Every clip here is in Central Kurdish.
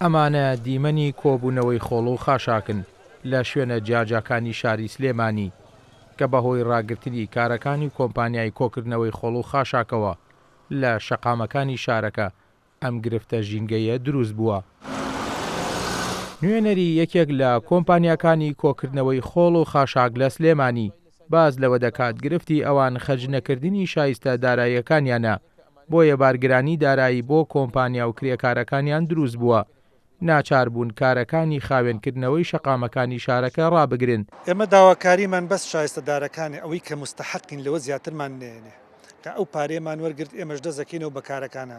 ئەمانە دیمەنی کۆبوونەوەی خۆڵ و خاشاکن لە شوێنە جیاجیاکانی شاری سلێمانی، کە بەهۆی ڕاگرتنی کارەکانی کۆمپانیای کۆکردنەوەی خۆڵ و خاشاکەوە لە شەقامەکانی شارەکە ئەم گرفتە ژینگەییە دروست بووە. نوێنەری یەکێک لە کۆمپانیاکانی کۆکردنەوەی خۆڵ و خاشاک لە سلێمانی باس لەوە دەکات گرفتی ئەوان خەرجنەکردنی شایستە داراییەکانیانە، بۆیە بارگرانی دارایی بۆ کۆمپانیا و کرێکارەکانیان دروست بووە، ناچار بوون کارەکانی خاوێنکردنەوەی شەقامەکانی شارەکە ڕابگرن. ئێمە داواکاریمان بەس شایستە دارەکانە ئەوەی کە موستەحەقین لەوە زیاترمان نەیەنێ کە ئەو پارەیەمان وەرگرت ئێمەش دەست دەکەینەوە بە کارەکانە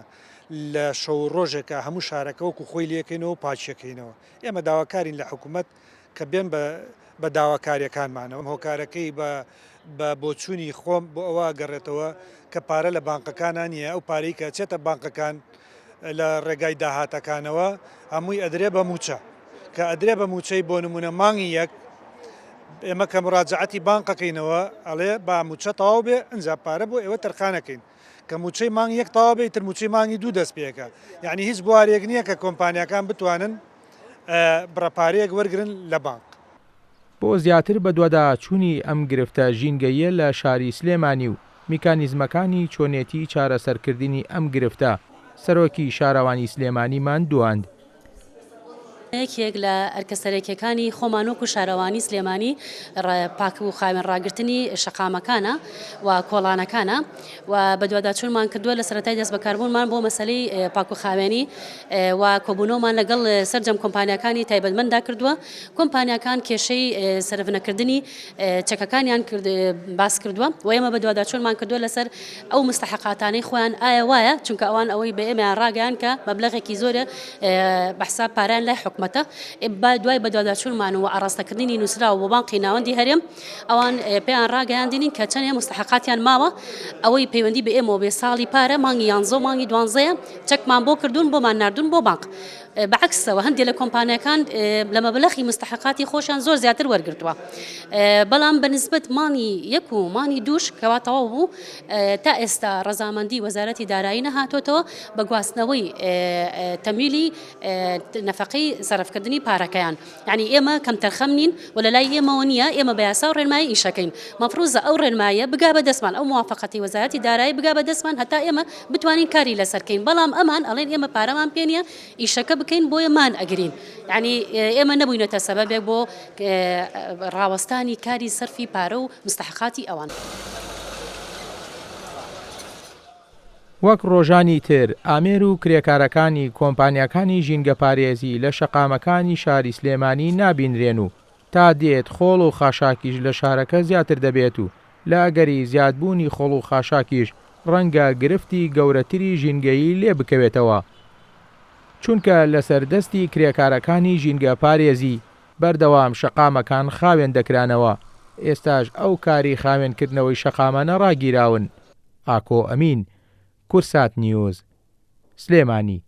لە شەو و ڕۆژێکا هەموو شارەکە وەکو خۆی لێکەینەوە و پاکیەکەینەوە ئێمە داواکارین لە حکومەت کە بێن بە بە داواکاریەکانمانەوە هۆکارەکەی بە بە بۆچوونی خۆم بۆ ئەوە ئەگەڕێتەوە کە پارە لە بانقەکانا نییە ئەو پارەی کە ئەچێتە بانقەکان لە ڕێگای داهاتەکانەوە هەمووی ئەدرێ بە مووچە کە ئەدرێ بە مووچەی بۆ نمونە مانگی یەک ئێمە کە مراجعەتی بانقەکەینەوە ئەڵێ با مووچە تەواو بێ ئینجا پارە بۆ ئێوە تەرخانەکەین کە مووچەی مانگ یەک تەواو بێ ئیتر مووچەی مانگی دوو دەست پێکە یعنی هیچ بوارێک نییە کە کۆمپانیاکان بتوانن بڕە پارەیەک وەرگرن لە بانق. بۆ زیاتر بەدواداچوونی ئەم گرفتە ژینگەییە لە شاری سلێمانی و میکانیزمەکانی چۆنێتی چارەسەرکردنی ئەم گرفتە، سەرۆکی شارەوانی سلێمانیمان دواند. یەکێک لە ئەرکە سەرەکیەکانی خۆمان وەکو شارەوانی سلێمانی پاک و خاوێن ڕاگرتنی شەقامەکانە و کۆڵانەکانە و بەدواداچوونمان کردووە لە سەرەتای دەستبەکاربوونمان بۆ مەسەلەی پاک و خاوێنی و کۆبوونەوەمان لەگەڵ سەرجەم کۆمپانیاکانی تایبەتمەنددا کردووە کۆمپانیاکان کێشەی سەرفنەکردنی چەکەکانیان باس کردووە و ئێمە بەدواداچوونمان کردووە لەسەر ئەو مستحقاتانەی خۆیان ئایا وایە چونکە ئەوان ئەوەی بە ئێمەیان ڕاگەیان کە مەبلەغێکی زۆرە بە حساب پارەیان لای حکومەتە دوای بەدواداچوونمان و ئاڕاستەکردنی نووسراو بۆ بانقی ناوەندی هەرێم ئەوان پێیان ڕاگەیاندینین کە چەندێ مستحقاتیان ماوە ئەوەی پەیوەندی بە ئێمەوە بێ ساڵی پارە مانگی یانزە و مانگی دوانزەیە چەکمان بۆ کردوون بۆمان ناردوون بۆ بانق بە عەکسەوە هەندێک لە کۆمپانیاکان لە مەبلەغی مستحقاتی خۆشیان زۆر زیاتر وەرگرتووە بەڵام بە نسبەت مانگی یەک و مانگی دووش کەوا تەواو بوو تا ئێستا ڕەزامەندی وەزارەتی دارایی نەهاتۆتەوە بە گواستنەوەی تەمویلی نەفەقەی سەرفکردنی پارەکەیان یانی ئێمە کەمتەرخەم نین و لە لای ئێمەوە نییە، ئێمە بە یاسا و ڕێنمایی ئیشەکەین. مەفروزە ئەو ڕێنماییە بگا بە دەستمان، ئەو موافەقەتەی وەزارەتی دارایی بگا بە دەستمان هەتا ئێمە بتوانین کاری لەسەر کەین، بەڵام ئەمان ئەڵێن ئێمە پارەمان پێ نییە ئیشەکە بکەین بۆیە مان ئەگرین. یانی ئێمە نەبووینەتە سەبەبێک بۆ ڕاوەستانی کاری سەرفی پارە و مستحەقاتی ئەوان. وەک ڕۆژانی تر ئامێر و کرێکارەکانی کۆمپانیاکانی ژینگەپارێزی لە شەقامەکانی شاری سلێمانی نابینرێن و تا دێت خۆڵ و خاشاکیش لە شارەکە زیاتر دەبێت و لە ئەگەری زیادبوونی خۆڵ و خاشاکیش ڕەنگە گرفتی گەورەتری ژینگەیی لێ بکەوێتەوە چونکە لەسەر دەستی کرێکارەکانی ژینگەپارێزی بەردەوام شەقامەکان خاوێن دەکرانەوە ئێستاش ئەو کاری خاوێنکردنەوەی شەقامانە ڕاگیراون. ئاکۆ ئەمین، کورسات نیوز، سلێمانی.